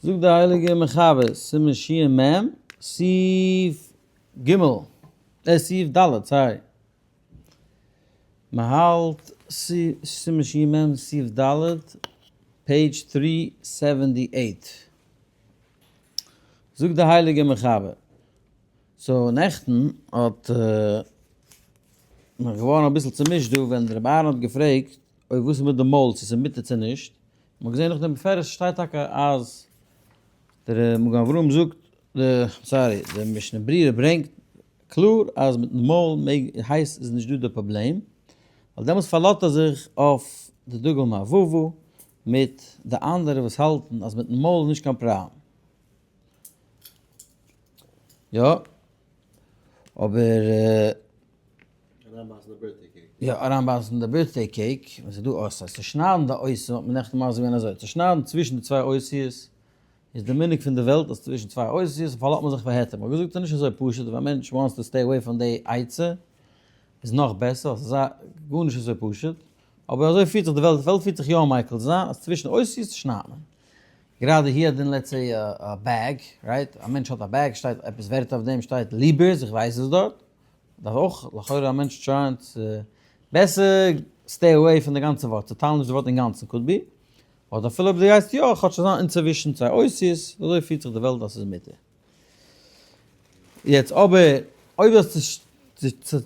זאגט דער הייליגער מחבר, סימן ש מ, סעיף ג, אה סעיף ד', sorry, מען האלט סימן ש מ סעיף ד', page three seventy eight, זאגט דער הייליגער מחבר, so נעכטן האט מען געווארן אביסל צומישט דא ווען רבי אהרן האט געפרעגט אויב וואס איז מיט די מויל צו ס'איז מותר צו נישט, מ'האט געזען נאכדעם בפירוש שטייט טאקע אז דער מגן אברהם זאגט, די sorry די משנה ברורה ברענגט קלאר אז מיטן מויל מעג הייסט איז נישט דא די פראבלעם, ווייל דעמאלטס פארלאזט ער זיך אויף די דגל מהבהבה מיט די אנדערע וואס האלטן אז מיטן מויל איז נישט קיין פראבלעם. יא אבער. אריינבייסן די birthday cake. יא, אריינבייסן די birthday cake, ווען ס'איז דא אותיות. צושניידן די אותיות האט מען נעכטן מסביר געווען אזוי, צושניידן צווישן די צוויי אותיות איז די מנהג פון די וועלט אז צווישן צוויי אותיות פארלאזט מען זיך פאר היתר. מ'האט געזאגט ס'איז נישט אזוי פשוט, אויב א מענטש wants to stay away פון די עצה איז נאך בעסער, ס'איז גארנישט אזוי פשוט, אבער אזוי פירט זיך די וועלט, די וועלט פירט זיך יא מיקל צו זיין אז צווישן אותיות שניידט מען. גראדע הוא הדין let's say א bag, right? א מענטש האט א bag, שטייט עפעס ווערטער אויף דעם, שטייט ליבערס, איך ווייס עס דארט, דארף אויך לכאורה א מענטש try ען צו בעסער stay away פון די גאנצע ווארט, צוטיילן נישט די ווארט אינגאנצן could be, אדער אפילו אויב דו גייסט יא, כאטש זיין אינצווישן צוויי אותיות, אזוי פירט זיך די וועלט אז ס'איז מותר. יעצט אבער אויב האסטו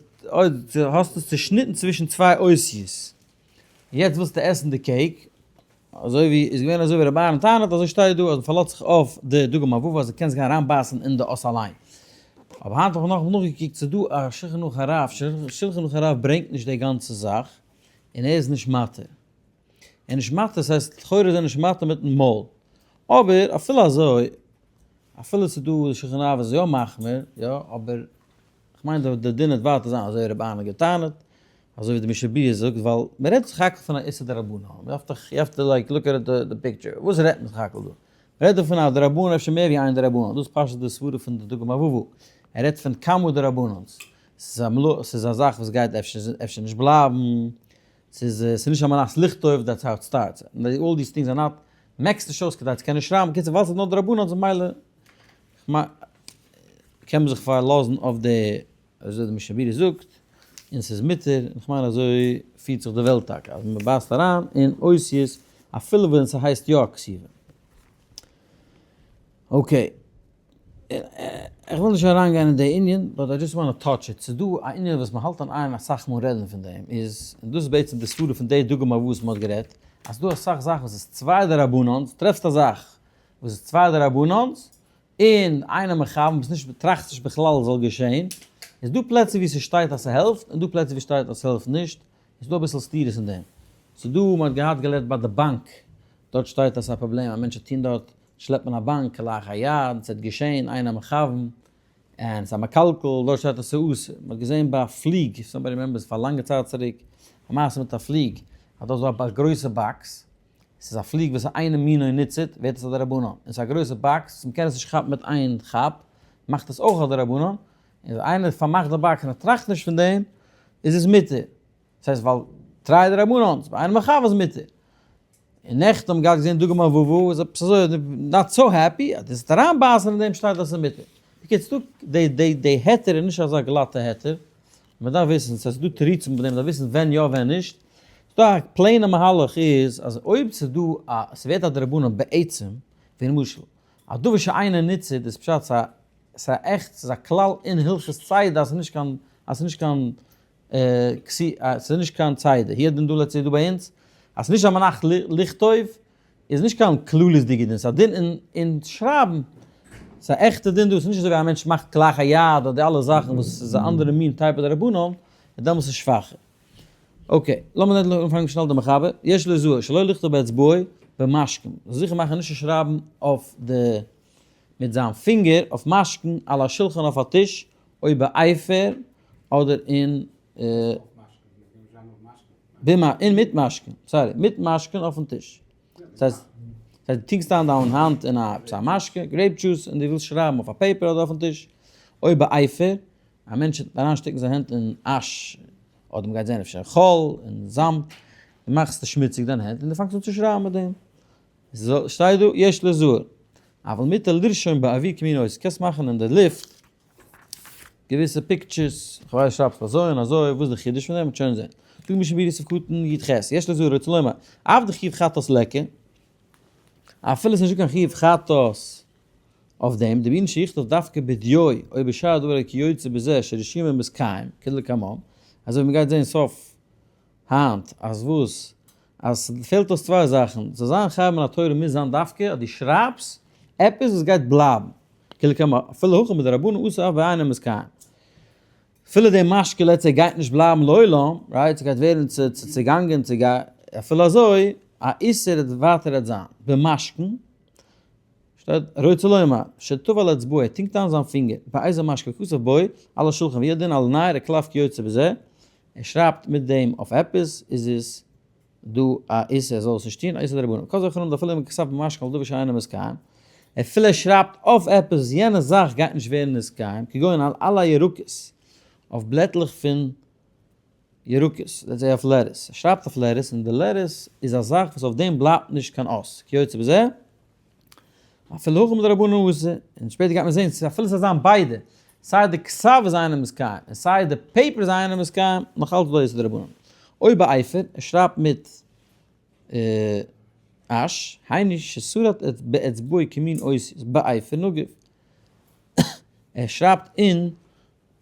האסט עס צושניטן צווישן צוויי אותיות, יעצט ווילסטו עסן די cake, אזוי ווי איז געווען אזוי ווי רבי אהרן טענה'ט אזוי שטייט דא אז מען פארלאזט זיך אויף די דגים אבוב אז דו קענסט גיין אריינבייסן אין די אות אליין. אבער היינט האב איך נאך נאכגעקוקט ס'איז דא א שלחן ערוך הרב, שלחן ערוך הרב ברענגט נישט די גאנצע זאך און ער איז נישט מתיר. ער איז נישט מתיר ס'הייסט לכאורה איז ער נישט מתיר מיטן מויל. אבער אפילו אזוי אפילו ס'איז דא שלחן הרב איז יא מחמיר יא אבער כ'מיין די דין וועט ווייטער זיין אזוי ווי רבי אהרן האט געטענה'ט, אזוי ווי די משנה ברורה זאגט, ווייל מען רעדט סך הכל פון א איסור דרבנן, מען דארף דאך, you have to like look at the picture, וואס רעדט מען סך הכל דא? מען רעדט דא פון א דרבנן אפשר מער ווי איין דרבנן, דאס פשט די סברה פון די דגים אבובו, ער רעדט פון כמה דרבנן'ס, ס'איז א מלא, ס'איז א זאך וואס גייט אפשר אפשר נישט בלייבן, ס'איז ס'איז נישט על מנת לכתוב, that's how it starts, all these things are not, מעקסט נישט אויס כדי צו קענען שרייבן, בקיצור ווייל ס'איז נאר דרבנן'ס ממילא קען מען זיך פארלאזן אויף די אזוי די משנה ברורה זאגט, און ס'איז מותר, און כ'מיין אזוי פירט זיך די וועלט טאקע, אז מען בייסט אריין אין אותיות אפילו ווען ס'הייסט יא כתיבה. okay, איך וויל נישט אריינגיין אין די ענין, but I just want touch it, ס'איז דא א ענין וואס מען האלט אן איין אסאך מאל רעדן פון דעם, איז, און דאס איז בעצם די סברה פון די דוגמא וואס מען האט גערעדט, אז ס'דא אסאך זאכן וואס איז צוויי דרבנן'ס, טרעפסט א זאך וואס איז צוויי דרבנן'ס, און איינער מכוון וואס נישט טראכט נישט בכלל עס זאל געשען, איז דא פלעצער ווי ס'שטייט אז ס'העלפט און דא פלעצער ווי שטייט אז ס'העלפט נישט, איז דא אביסל סתירות אין דעם. ס'איז דא, מ'האט געהאט געלערנט ביי די באנק, דארט שטייט אז ס'איז א פראבלעם, א מענטש וועט טון דארט, שלעפט מען א באנק כלאחר יד, ס'וועט געשען, איינער מכוון, און ס'איז א מקלקל, דארט שטייט אז ס'איז אסור. מ'האט געזען ביי א פליג, if somebody remembers, פאר א לאנגע צייט צוריק, א מעשה מיט א פליג, אז דארט איז דא א גרויסע box, ס'איז א פליג וואס אינו מינו ניצוד, ווערט עס א דרבנן. און ס'איז א גרויסע box, מ'קען עס נישט כאפן מיט איין כאפ, מאכט עס אויך א דרבנן. און אז איינער פארמאכט די box און ער טראכט נישט פון דעם, איז עס מותר. דאס הייסט ווייל תרי דרבנן'ס, ביי אינו מכוון איז מותר. און נעכטן האבן געהאט געזען דגים אבובו, איז עפעס אזוי, not so happy, אז דאס אריינבייסן אין דעם שטייט אז ס'איז מותר. בקיצור, די די די היתר איז נישט אזא גלאטע היתר. מען דארף וויסן, ס'איז דא תירוצים אויף דעם, מען דארף וויסן ווען יא ווען נישט. ס'דא א plain ע מהלך איז אז אויב ס'איז דא א, ס'ווערט א דרבנן בעצם, ווי למשל, א דבר שאינו ניצוד איז פשט ס'א ס'א עכט ס'איז א כלל אין הלכות צידה אז ס'איז נישט קיין אז ס'איז נישט קיין ס'איז נישט קיין צידה, הוא הדין דא לעצט דא ביי אונז, אז ס'איז נישט על מנת לכתוב איז נישט קיין כללית'דיגע דין, ס'איז א דין אין אין שרייבן, ס'איז א עכטע דין דא, ס'איז נישט אזוי ווי א מענטש מאכט כלאחר יד אדער די אלע זאכן וואס איז א אנדערע מין type דרבנן, און דעמאלטס איז שוואכער. okay, לאמיר אנפאנגען שנעל די מחבר, יש ליזהר שלא לכתוב באצבעו במשקין, זאל זיכער מאכן נישט צו שרייבן אויף די מיט זיין פינגער אויף משקין על השולחן אויף א טיש, או באפר אדער אין בימה אין מיט משקין, sorry, מיט משקין אויפן טיש. דאס הייסט, דו טונקסט איין דיין האנט אין א עפעס א משקה, grape juice, און דו ווילסט שרייבן אויף א paper אדער אויפן טיש, או באפר, א מענטש וועט אריינשטעקן זיין הענט אין ash, אדער מ'גייט זען אפשר חול און זאמד, דו מאכסט שמוציג דיין הענט און דו פאנגסט אן צו שרייבן מיט דעם. שטייט דא יש לזהר. אבל מותר לרשום באוויר כמין אותיות, קענסט מאכן אין די לופט געוויסע pictures, כ'ווייס שרייבסט אזוי און אזוי, וואס איז די חידוש פון דעם, מ'וועט שוין זען. זאגט משנה ברורה סעיף קטן י"ח, יש לזהר רוצה לומר, אף דחיוב חטאת ליכא, אפילו ס'איז נישטא קיין חיוב חטאת אויף דעם, דבעינן שיכתוב דווקא בדיו, או בשאר דבר כיוצא בזה שרשומים מתקיים, כדלקמן, אזוי ווי מ'גייט זען סוף היינט, אז וואס? אז ס'פעלט אויס צוויי זאכן, זאל זיין חייב מן התורה מוז זיין דווקא אז דו שרייבסט עפעס וואס גייט בלייבן, כדלקמן, אפילו הכא מדרבנן אסור אף באינו מתקיים. אפילו די משקה let's say גייט נישט בלייבן לעולם, right, ס'גייט ווערן צעגאנגען, אפילו אזוי, א איסור וועט ווייטער וועט זיין. במשקין, שטייט רוצה לומר, שטבל אצבעו, ער טונקט איין זיין פינגער, באיזה משקה וכתב בו, על השולחן והוא הדין על נייר וקלף כיוצא בזה, ער שרייבט מיט דעם אויף עפעס, איז עס דא א איסור ער זאל עס נישט טון, א איסור דרבנן. כל זכרון דאפילו אם כתב במשקין על דבר שאינו מתקיים, אפילו ער שרייבט אויף עפעס יענע זאך גייט נישט ווערן נתקיים, כגון על עלי ירקות, אויף בלעטלעך פון ירקות, let's say אויף lettuce, ער שרייבט אויף lettuce און די lettuce איז א זאך וואס אויף דעם בלייבט נישט קיין אות, כיוצא בזה, אפילו הכא מדרבנן אסור, און שפעטער גייט מען זען צו אפילו ס'זאל זיין ביידע, סיי די כתב איז אינו מתקיים און סיי די paper איז אינו מתקיים, נאך אלץ דא איסור דרבנן. או באפר, ער שרייבט מיט אש, היינו ששרט באצבעו כמין אותיות, באפר נגוף. ער שרייבט אין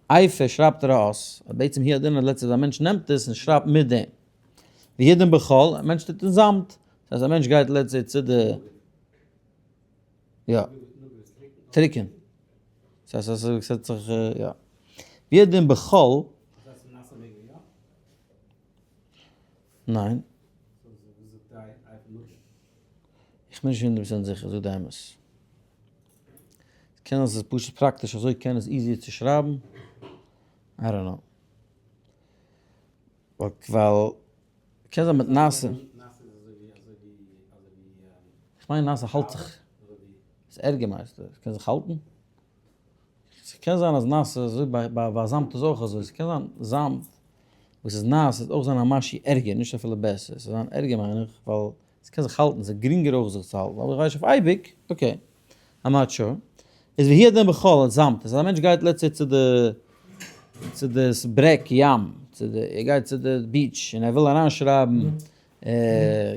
אפר שרייבט ער א אות, בעצם הוא הדין אז לעצטענס א מענטש נעמט עס און שרייבט מיט דעם. והוא הדין בחול, א מענטש טוט אין זאמד, דאס הייסט א מענטש גייט let's say צו די, יא, טריקען, דאס הייסט אז עס האט זיך, יא. והוא הדין בחול, ניין. איך בין נישט 100% זיכער, זאג די אמת. קען זיין ס'איז פשוט פראקטיש אזוי קען עס easier צו שרייבן, I don't know. ווייל קען זיין מיט נאסע. כ'מיין נאסע האלט זיך. ס'איז ערגער מיינסטו? ס'קען זיך האלטן? ס'קען זיין אז נאסע אזוי ביי זאמד איז אויך אזוי, ס'קען זיין זאמד וואס איז נאס וועט אויך זיין א משהו ערגער, נישט אפילו בעסער, ס'זאל זיין ערגער מיין איך ווייל ס'קען זיך האלטן, ס'איז גרינגער אויך זיך צו האלטן, אבער איך ווייס נישט אויף אייביג, okay, I'm not sure. איז והוא הדין בחול, זאמד, אז א מענטש גייט let's say צו די צו די ברעג ים, צו די ער גייט צו די beach און ער וויל אריינשרייבן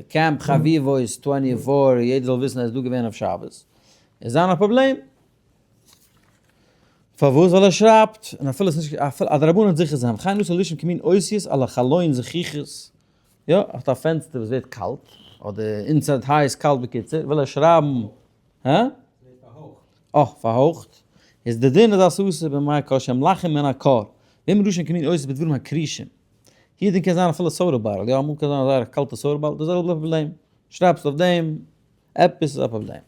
קעמפ חביבות 24 יעדער זאל וויסן ער איז דא געווען אויף שבת, איז זיין א פראבלעם. פארוואס? ווייל ער שרייבט, און אפילו עס איז נישט, אפילו א דרבנן זיכער זיין, וכן אסור לרשום כמין אותיות על החלון זכוכית, יא, ער האט א פענסטער וואס ווערט קאלט, אדער inside הייס קאלט בקיצור, וויל ער שרייבן, הא? אה, פארהויכט. איז די דין איז אז ס'אסור במאי קר שהם לחים מן הקור, ואם רשום כמין אותיות בדברים הכרושים. הוא הדין קען זיין אפילו soda bottle, יא אמאל קען זיין א זייער קאלטע soda bottle, די זעלבע פראבלעם, שרייבסט אויף דעם, עפעס איז א פראבלעם.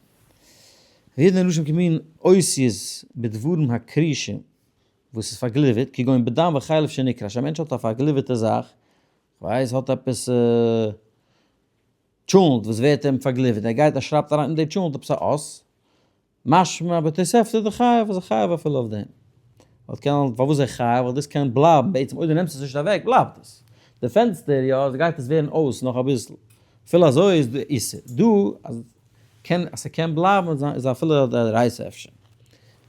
והוא הדין רשום כמין אותיות בדברים הכרושים, וואס איז פארגליווערט, כגון בדם וחלב שנקרש, א מענטש האט א פארגליווערטע זאך, כ'ווייס האט עפעס טשולנט וואס ווערט אים פארגליווערט, ער גייט ער שרייבט אריין אין די טשולנט עפעס א אות, משמע בתוספתא דחייב איז ער חייב אפילו אויף דעם. ווייל קען פארוואס איז ער חייב? ווייל דאס קען בלייבן, בעצם אויב דו נעמסט עס נישט אוועק בלייבט עס. די פענסטער יא, עס גייט עס ווערן אויס נאך אביסל. אפילו אזוי איז די איסור דא אז קען אז ס'קען בלייבן איז אפילו א דאורייתא אפשר.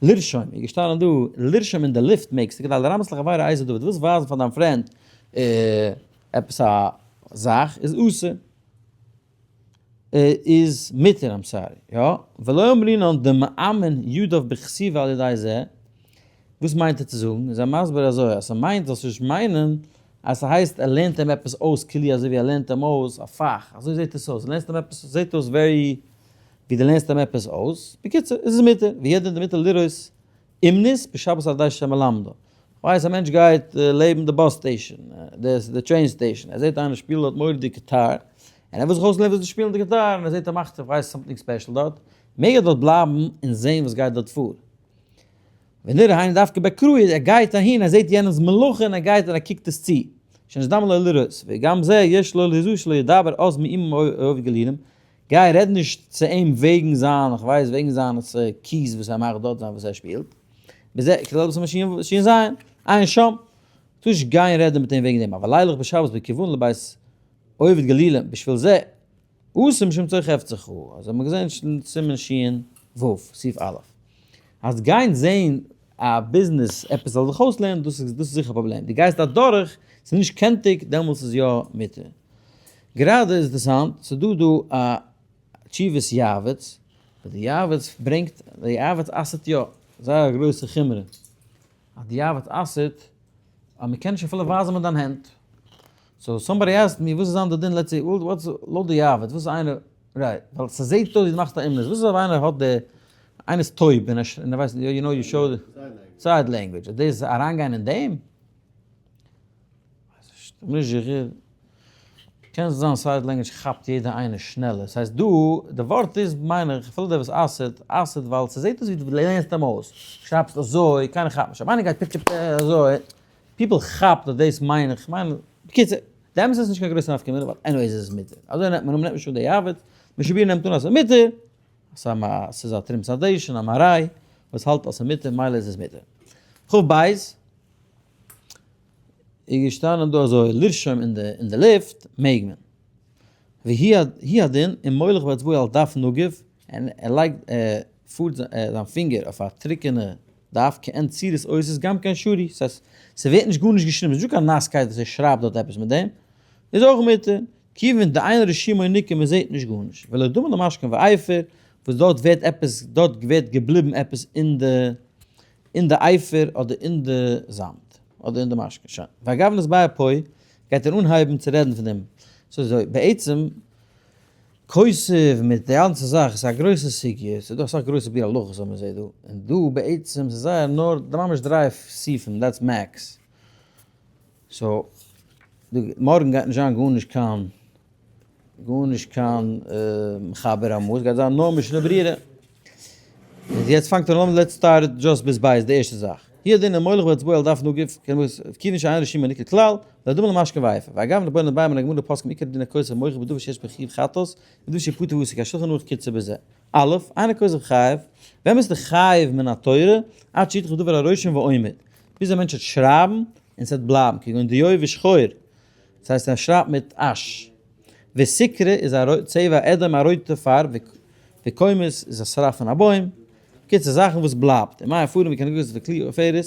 לרשום איז געשטאנען דא, לרשום אין די לופט מעגסטו כדי לרמז לחבירו איזה דבר, דו ווילסט ווייזן פאר דיין friend עפעס א זאך איז אסור. איז מותר I'm sorry יא, ולא אמרינן דמאמין ידיו בכתיבה על ידי זה, וואס מיינט ער צו זאגן? איז ער מסביר אזוי אז ס'מיינט זאלסט נישט מיינען אז ס'הייסט ער לערנט אים עפעס אויס כאילו אזוי ווי ער לערנט אים אויס א פאך, אזוי זעט עס אויס, לערנסט אים עפעס זעט אויס very ווי דו לערנסט אים עפעס אויס, בקיצור איז עס מותר, והוא הדין דמותר לראות אומנות בשבת על ידי שמלמדו. כ'ווייס א מענטש גייט לעבן די bus station, די train station, ער זעט איינער שפילט דארט מורא'דיג גיטאר, און ער וויל זיך אויסלערנען וויאזוי צו שפילן די גיטאר, און ער זעט ער מאכט כ'ווייס something special דארט, מעג ער דארט בלייבן און זען וואס גייט דארט פאר. ונראה היינו דווקא באקראי, ער גייט אהין, ער זעט יענעמ'ס מלאכה און ער גייט און ער קוקט עס צו. שנזדמן לו לראות, וגם זה יש לו להיזהר שלא ידבר אז מעם עובד גלילים, גיי רעד נישט צו אים וועגן זיין, כ'ווייס, וועגן זיין keys וואס ער מאכט דארט, זיין וואס ער שפילט. בזה, כלל וואס מאשין שין זיין, עיין שם. טאר נישט גיין רעדן מיט אים וועגן דעם, אבל לילך בשבת בכיוון לבית עובד גלילים, בשביל זה, אסור משום צורך חפצך. אזוי האט מען געזען סימן שין. ו', סעיף א'. אז גיין זעהן א ביזנעס עפעס זאל זיך אויסלערנען דאס איז דאס איז זיכער א פראבלעם, דו גייסט אדורך, ס'איז נישט קענטיג, דעמאלטס איז יא מותר. גראדע איז אינטערעסאנט, ס'איז דא דא א תשובת יעבץ, וואס די יעבץ ברענגט, די יעבץ אסר'ט יא, זייער א גרויסע חומרא, אז די יעבץ אסר'ט אז מ'קען נישט אפילו ווייזן מיט דיין הענט. so somebody asked me וואס איז זיין די דין let's say what's לויט די יעבץ וואס איז איינער right ווייל ס'זעהט אויס ווי דו מאכסט א אומנות וואס איז אויב איינער האט די איינער איז טויב און ער ווייסט you know you show sign language איז דאס אריינגיין אין דעם? כ'בין נישט זיכער. קען זיין sign language כאפט יעדער איינער שנעלער ס'הייסט דא די ווארט איז מיין איך אפילו דער וואס אסר'ט אסר'ט ווייל ס'זעהט אויס ווי דו לערנסט אים אויס שרייבסט אזוי קיינער כאפט נישט אויב איינער גייט פיטשעפע אזוי people כאפט אז דאס מיין איך, כ'מיין, בקיצור, די אמת איז נישט קיין גרויסע נפקא מינה ווייל anyways איז עס מותר, אזוי נעמט מען אן, מ'נעמט נישט אן די יעבץ, משנה ברורה נעמט אן אז ס'איז מותר, ס'איז א תרומת הדשן, א מהרי"י וואס האלט אז ס'איז מותר מילא איז עס מותר. כ"ב איז געשטאנען דא אזוי לרשום אין די לופט מעג מען. והוא הדין אם מוליך באצבעו על דף נגוף, און ער לייגט ער פארט זיין פינגער אויף א טרוקענע דף כעין צורת אותיות גם כן שרי, ס'הייסט ס'ווערט נישט גארנישט געשריבן, ס'נישט דא קיין נאסקייט וואס ער שרייבט דארט עפעס מיט דעם, איז אויך מותר, כיוון דאין רישומו ניכר מ'זעט נישט גארנישט, ולא דומה למשקין ואפר וואס דארט ווערט עפעס דארט ווערט געבליבן עפעס אין די אין די אפר אדער אין די זאמד אדער אין די משקה. שוין. ואגב נתבאר פה גייט ער אנהייבן צו רעדן פון דעם. ס'איז אזוי, בעצם כותב מיט די גאנצע זאך איז א גרויסע סוגיא, ס'איז דא אסאך גרויסע ביאור הלכות וואס מ'זעט דא, און דא בעצם ס'איז זייער נאר ממש דריי סעיפים, that's max. so, מארגן גייט נישט זיין גארנישט קיין גארנישט קיין מחבר רמ"א, עס גייט זיין נאר משנה ברורה. איז יעצט פאנגט ער אן, let's start just ביז בית, די ערשטע זאך. הוא הדין המוליך באצבעו על דף נגוף, כיוון שאין רישומו ניכר כלל, ולא דומה למשקין ואפר. ואגב נבון לבאי מן הגמרא פוסקים עיקר דין הכותב מוחק בדבר שיש בו חיוב חטאת, ודבר שפטור ואסור, כי השולחן ערוך קיצר בזה. א', אין הכותב חייב, ווען ביסטו חייב מן התורה, עד שיכתוב דבר הרושם ועומד. ביז א מענטש וועט שרייבן און ס'וועט בלייבן, כגון דיו ושחור. דאס הייסט ער שרייבט מיט אש. וסיקרא איז א צבע אדום א רויטע פארב, וקומוס איז א שרף פון א בוים. בקיצור זאכן וואס בלייבט. און מי עפרים וכנגוז וכלי עופרת,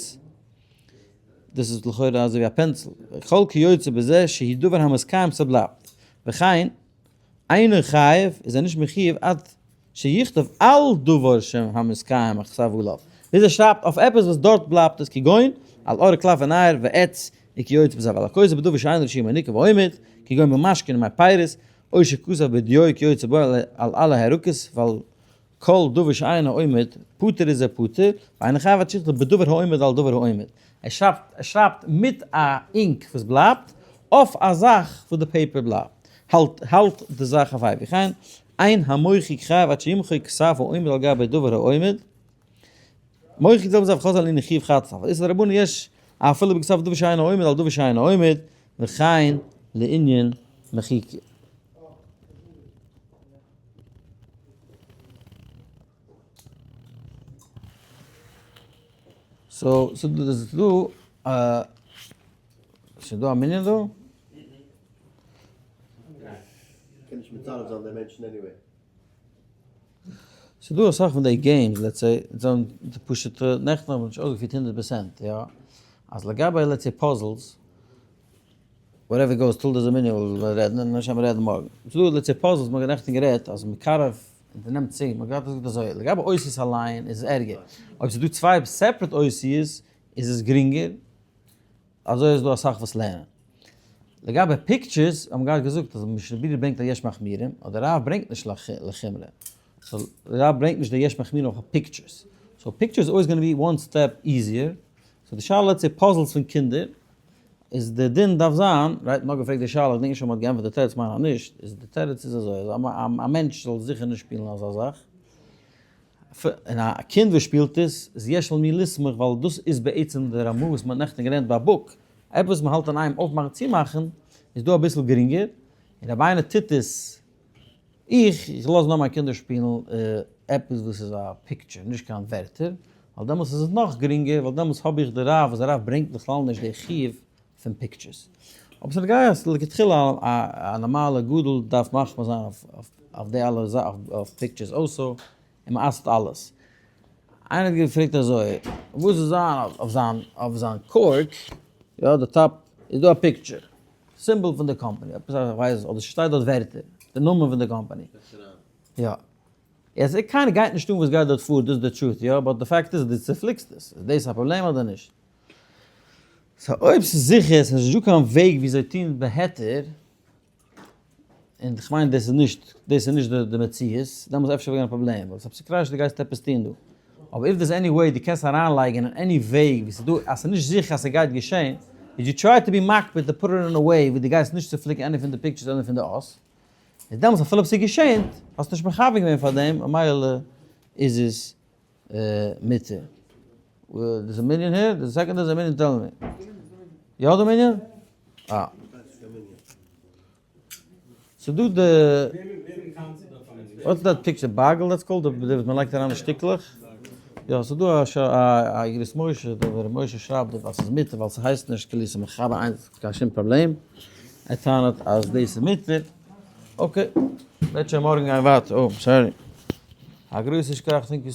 דאס איז לכאורה אזוי ווי א pencil. וכל כיוצא בזה שהוא דבר המתקיים ס'בלייבט. וכן, אינו חייב איז ער נישט מחיוב עד שיכתוב על דבר שהמתקיים הכתב עליו, ביז ער שרייבט אויף עפעס וואס דארט בלייבט עס כגון על עור קלף ונייר ועץ וכיוצא בזה, אבל הכותב בדבר שאין רישומו ניכר ועומד, כגון במשקין ומי פירות, או שכתב בדיו וכיוצא בו על עלי הירקות, ועל כל דבר שאינו עומד, פטור איז ער פטור, ואינו חייב עד שיכתוב בדבר העומד על דבר העומד. ער שרייבט ער שרייבט מיט א ink וואס בלייבט אויף א זאך וואס די paper בלייבט, האלט האלט די זאך אויף אייביג, וכן אין המוחק חייב עד שימחוק כתב העומד על גבי דבר העומד, מוחק זעלבע זאך וחזר לענין חיוב חטאת, אבל איסור דרבנן יש אפילו בכתב דבר שאינו עומד על דבר שאינו עומד, וכן לענין מחיקה. so, ס'איז דא א, ס'איז דא א מנין דא? קען נישט מצרף זיין די מענטשן anyway. ס'איז דא אסאך פון די games, let's say, זענען די פשוטע, נעכטן האב איך נישט אויסגעפירט 100%, יא, אז לגבי let's say puzzles, whatever goes till there's a מנין וועל מען רעדן און נישט וועל מען רעדן מארגן. ס'איז דא let's say puzzles, מ'האט נעכטן גערעדט אז מקרב און די נעמט צו, מ'האט געהאט געזאגט אזוי, לגבי אותיות אליין איז עס ערגער, אויב ס'איז דא צוויי separate אותיות איז עס גרינגער, אזוי איז דא אסאך וואס לערנען. לגבי pictures האט מען געהאט געזאגט אז משנה ברורה ברענגט א יש מחמירים, אבער דער רב ברענגט נישט לחומרא. so דער רב ברענגט נישט די יש מחמירים אויף pictures. so pictures איז always gonna be one step easier. so די שאלה צו puzzles פון קינדער איז די דין דארף זיין, right, מ'האט געפרעגט די שאלה, איך געדענק נישט אויב מ'האט געענטפערט די תירוץ, מיין אז נישט, איז די תירוץ איז אזוי, אז א מענטש זאל זיכער נישט שפילן אזא זאך, און א קינד וואס שפילט עס, איז יש על מי לסמוך, ווייל דאס איז בעצם די רמ"א וואס מ'האט נעכטן געלערנט ביי book, עפעס וואס מ'האלט אין איין אויפמאכן צומאכן, איז דא אביסל גרינגער, און אויב איינער טוט עס, איך איך לאז נאר מיין קינדער שפילן עפעס וואס איז א picture, נישט קיין ווערטער, ווייל דעמאלטס איז עס נאך גרינגער, ווייל דעמאלטס האב איך די רב, וואס די רב ברענגט בכלל נישט די חיוב פון pictures. אבער ס'איז נוגע אז לכתחילה א נארמאלע גדול דארף מחמיר זיין אויף די אלע זאכן, אויף pictures also. און מען אסר'ט אלעס. איינער האט געפרעגט אזוי, וואס איז זיין אויף זיין אויף זיין cork, יא די top איז דא א picture, symbol פון די קאמפאני, עפעס א כ'ווייס אדער ס'שטייט דארט ווערטער, די נאמען פון די קאמפאני. יא. יעצט קיינער גייט נישט אן וואס גייט דארט פאר, דאס איז די truth יא, but די פאקט איז אז דו צופליקסט עס, איז דאס א פראבלעם אדער נישט? so אויב ס'איז זיכער ס'איז נישטא קיין וועג וויאזוי טון בהיתר, און כ'מיין דאס איז נישט, דאס איז נישט די מציאות, דעמאלטס אפשר ווערט א פראבלעם, ווייל ס'איז דו גייסט עפעס טון דא. אבער if there's any way דו קענסט אריינלייגן אין any וועג ווי ס'איז דא, אז ס'איז נישט זיכער אז ס'גייט געשען, איז you try to be מקפיד to put it in a way ווי דו גייסט נישט צופליקן any פון די pictures אדער פון די אות, איז דעמאלטס אפילו אויב ס'איז געשענט, האסטו נישט מכוון געווען פאר דעם, ממילא איז עס מותר. There's a minyan here? The second there's a minyan tell me. יא דא מנין? אה. ס'דא די. What's that picture? Bagel that's called? די וואס מ'לייגט אריין די שטיקלעך? יא, ס'דא א אגרות משה, דער ר' משה שרייבט דארט אז ס'איז מותר ווייל ס'הייסט נישט כאילו ס'איז מחבר איינס, קיין שום פראבלעם. ער טענה'ט אז דאס איז מותר. Okay, מ'וועט שוין מארגן גיין ווייטער. oh, sorry. א גרויסע שכח, thank you.